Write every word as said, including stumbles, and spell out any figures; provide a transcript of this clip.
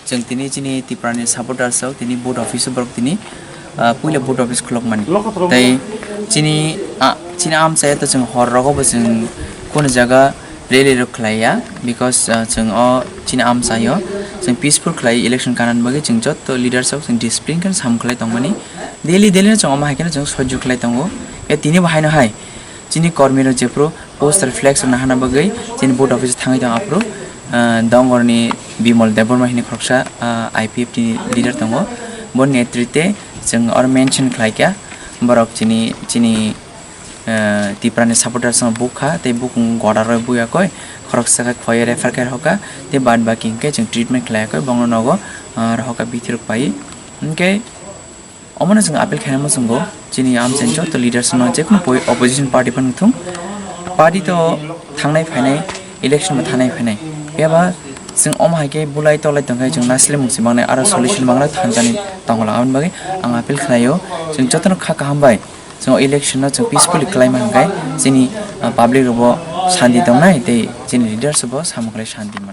Chwng tini chini Tiprani supporters rok tini vote office o borok tini, ah, puila vote office khulokmani. Tei chini, ah, chini amchai to chwng hor rogo bo chwng kunu jaga rally rok khlaiya, because, ah, chwng o chini amchaio chwng peaceful khlai election kanani bagwi chwng jotto leaders rok chwng discipline khe samung khlai tongmani. Daily, daily no chwng omo hai kheno chwng sojjo khlai tongo. E tini bo haino hai chini kormi rok jephru poster flex rok nahana bagwi chini vote office thangwi tong aphuru, ah, Dongor ni Bimal Debbarma hini khoroksa, ah, I P F T ni leader tongo. Bo netrite chwng oro mention khlai kha borok chini, chini, ah, Tiprani supporters no bukha tei bukung goda roi buyakoi khoroksa khe khoye refer khe hoka tei bad baki hinkhe chwng treatment khlai yakoi bongno nogo, ah, rohoka bithi rok pai hinkhe. Omono chwng appeal khaina muchungo, chini amchaini joto leaders no, jekunu poi opposition party phano thung, party to thangnai phainai, election bo thangnai phainai. Phiya ba chwng omo hai khe bulai tolai tongkhe chwng naislemung se mangnai, aro solution mangnai thangjani tongla. Aboni bagwi ang appeal khlaio, chwng jotono kha kaham bai chwng election no chwng peacefully khlaima hwnkhe chini, ah, public rok bo shanti tongnai tei chini leaders bo samung khlai shanti manai.